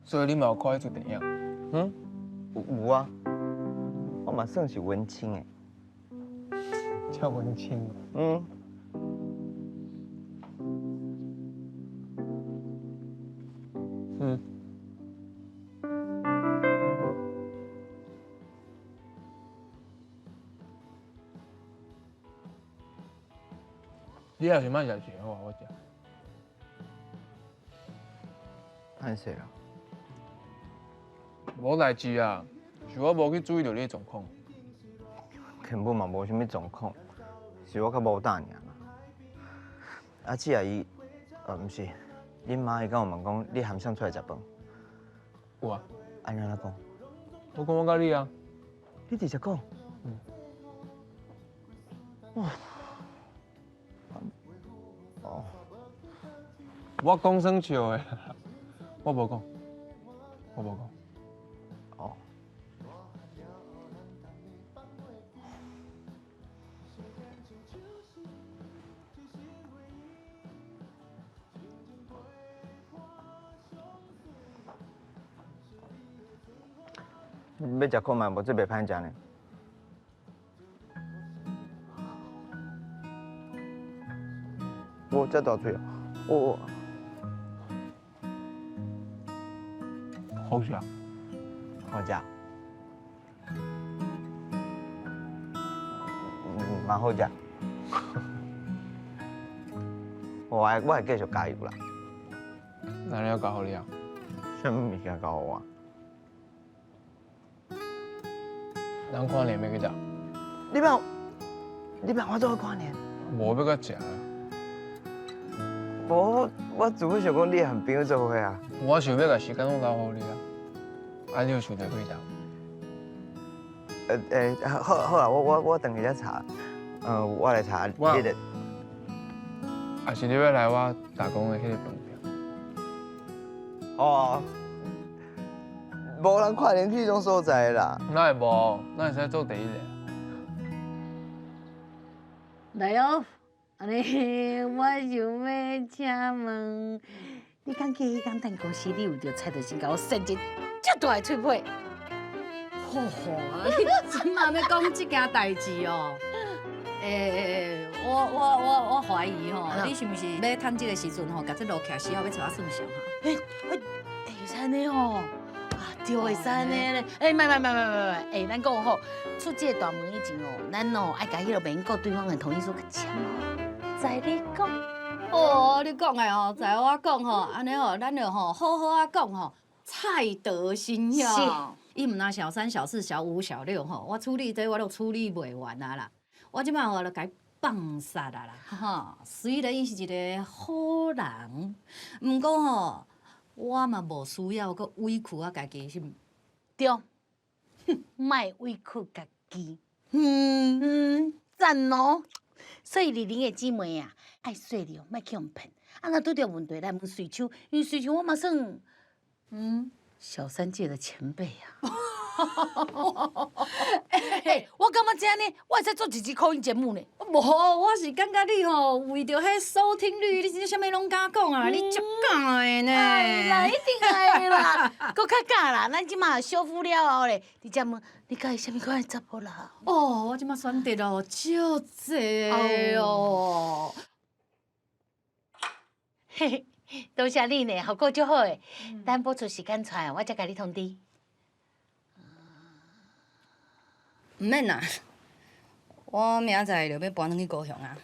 所以你嘛有看彼出電影？嗯，有啊，我嘛算是文青的。遮文青。嗯。嗯。你也是莫食一好啊，我食。歹勢啦。無代誌啊，是我無去注意著你的狀況。根本嘛無啥物狀況，是我較無膽爾啦。阿姊啊，伊，毋是，恁媽伊敢有問講你含誰出來食飯？有啊。按怎講？我講我佮你啊。你直接講？嗯。哇。哦。我講耍笑的，我無講，我無講。哦。欲食看覓，無這袂歹食呢。無遮大喙哦，哦。好食。好食。蠻好食。我會繼續加油啦。那你要交予你啊？啥物物件交予我？咱跨年欲去佗？你欲我做伙跨年？無欲佮食。無，我主要想講你和朋友做伙啊。我想欲共時間攏留予你啊，啊，你有想著去佗？好，好啦，我轉去才查，我來查。我，抑是你欲來我打工的彼个飯店？哦，無人跨年去彼種所在啦。哪會無？咱會使做第一個。來哦，按呢我想欲請問，你敢記彼工等公司，你有著蔡德新共我扇一個遮大的喙皮？吼吼，你這馬欲講這件代誌哦？欸，我懷疑吼，你是毋是欲趁這个時陣吼，共這路徛死後欲揣我算賬哈？欸，會使按呢吼？啊，對，會使按呢咧。欸，莫莫莫莫莫莫，欸，咱講吼，出這个大門以前哦，咱哦愛共彼个免過對方的同意書共簽哦。在你講。哦，你講的哦，在我講吼，按呢吼，咱就吼好好仔講吼，蔡德新遐，伊毋若小三、小四、小五、小六吼，我處理這我都處理袂完啊啦。我這擺吼就共伊放殺啊啦，哈。雖然伊是一个好人，毋過吼，我嘛無需要閣委屈我家己，是毋？對，莫委屈家己。嗯嗯，讚哦。所以麗玲的姊妹啊，愛細膩，莫去予騙。啊，若拄著問題來問瑞秋，因為瑞秋我嘛算，小三界的前輩啊。欸，我感覺這按呢，我會使做一集 call in 節目呢。無，我是感覺你吼，為著彼收聽率，你真啥物攏敢講啊？你足敢的呢？哎啦，一定愛啦，閣較敢啦。咱這馬修復了後咧，你才問你佮意啥物款的查埔人？哦，我這馬選擇哦，足濟哦。嘿嘿，多謝你呢，效果足好的。等播出時間出來，我才共你通知。毋免啦，我明仔載就欲搬轉去高雄啊。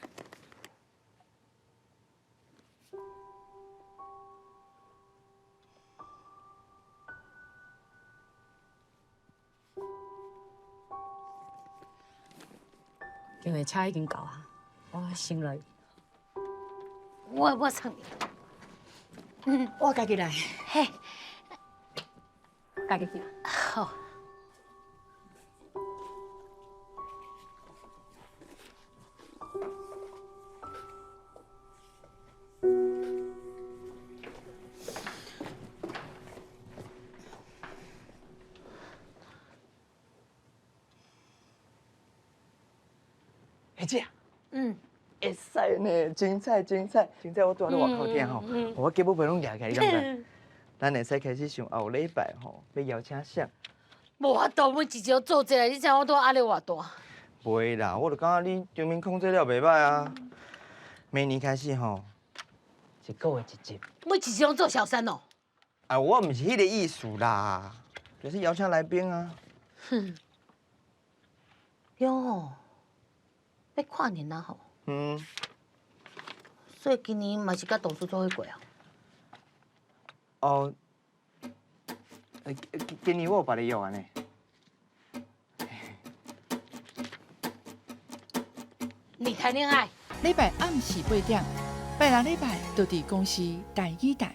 因為車已經到啊，我先來。我送你。我家己來。嘿，家己去。好。欸姐，會使呢，精彩精彩精彩！我拄仔咧外口聽吼，我雞母皮攏蜈起來，你敢知？咱會使開始想後禮拜吼，欲邀請誰？無法度，每一集做這個，你知影我拄壓力偌大？袂啦，我就感覺你場面控制了袂歹啊。明年開始吼，一個月一集。每一集攏做小三哦。啊，我毋是彼個意思啦，就是邀請來賓啊。哼。喲，欲跨年啊吼。嗯。所以今年嘛是佮同事做伙過啊。哦。今年我有別个約按呢。你談戀愛。禮拜暗時8點，拜六禮拜就佇公視台語台。